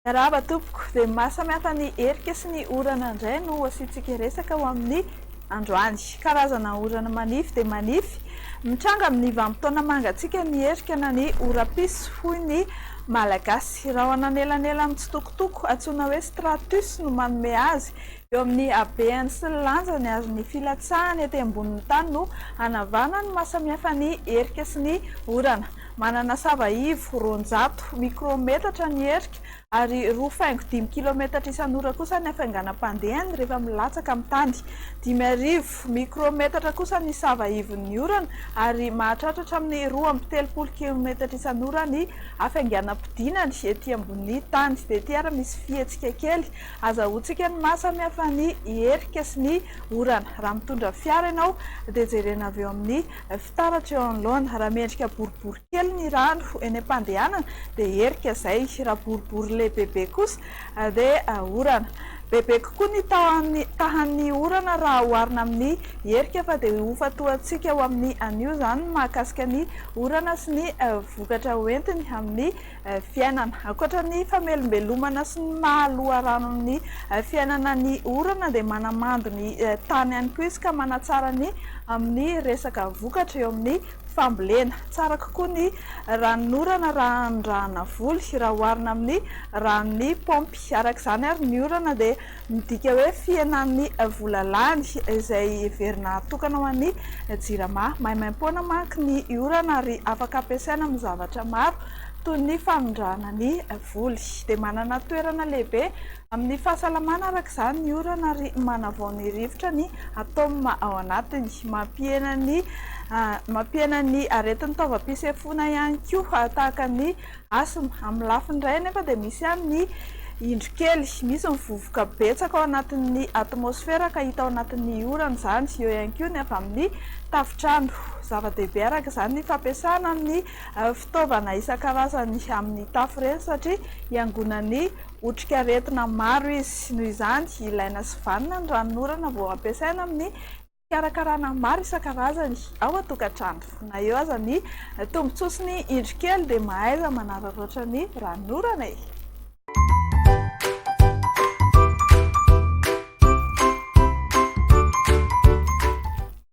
Miarahaba tompoko, dia ny maha samihafa ny erika sy ny orana indray no asiantsika resaka ho amin'ny androany. Karazana orana manify dia manify, mitranga amin'ny vanim-potoana mangatsiaka ny erika na ny oram-piso hoy ny Malagasy. Rahona anelanelan'ny mitsitokotoko antsoina hoe stratus no manome azy. Eo amin'ny habehany sy ny lanjany ary ny filatsahany ety ambonin'ny tany no hanavahana ny maha samihafa ny erika sy ny orana. Manana sava ivo, 200 mikrômetatra ny erika ary 2,5 kilaometatra isan'ora kosa ny hafainganam-pandehany rehefa milatsaka amin'ny tany. 5000 mikrômetatra kosa ny sava ivon'ny orana ary mahatratra hatramin'ny 32 kilometatra isan'ora ny hafainganam-pidinany ety ambonin'ny tany. Dia ity ary misy fihetsika kely Azahoantsika ny maha samihafa ny erika sy ny orana. Raha mitondra fiara ianao dia jerena avy eo amin'ny fitaratra eo anoloana. Raha miendrika boribory kely ny rano eny am-pandehanana dia erika izay. Raha boribory lehibebe kosa dia orana. Bebe kokoa ny tahan'ny orana raha oharina amin'ny erika fa dia hofantohantsika ho amin'ny anio izany ny mahakasika ny orana sy ny vokatra hoentiny amin'ny fiainana. Ankoatra ny famelombelomana sy ny maha loharanon'ny fiainana ny orana dia manamando ny tany ihany koa izy ka manatsara ny amin'ny resaka vokatra eo amin'ny fambolena. Tsara kokoa ny ranon'orana raha anondrahana voly raha oharina amin'ny ranon'ny paompy. Araka izany ary ny orana dia Midika hoe fihenan'ny vola lany izay heverina hatokana ho an'ny Jirama. Maimaimpoana manko ny orana ary afaka ampiasaina amin'ny zavatra maro toy ny fanondrahana ny voly. Dia manana toerana lehibe amin'ny fahasalamana araka izany ny orana ary manavao ny rivotra ny atôma ao anatiny. Mampihena ny mampihena ny aretin'ny taovam-pisefoana ihany koa tahaka ny Asthme. Amin'ny lafiny iray anefa dia misy ihany ny indro kely. Misy ny vovoka betsaka ao anatin'ny atmosfera ka hita ao anatin'ny orana izany. Eo ihany koa ny avy amin'ny tafontrano. Zava-dehibe araka izany ny fampiasana ny fitaovana isan-karazany amin'ny tafo ireny satria iangonan'ny otrikaretina maro izy. Noho izany, ilaina sy vanona ny ranonorana vao ampiasaina amin'ny Fikarakarana maro isan-karazany ao an-tokantrano. Na eo aza ny tombontsoa sy ny indro kely dia mahaiza manararaotra ny ranonorana e!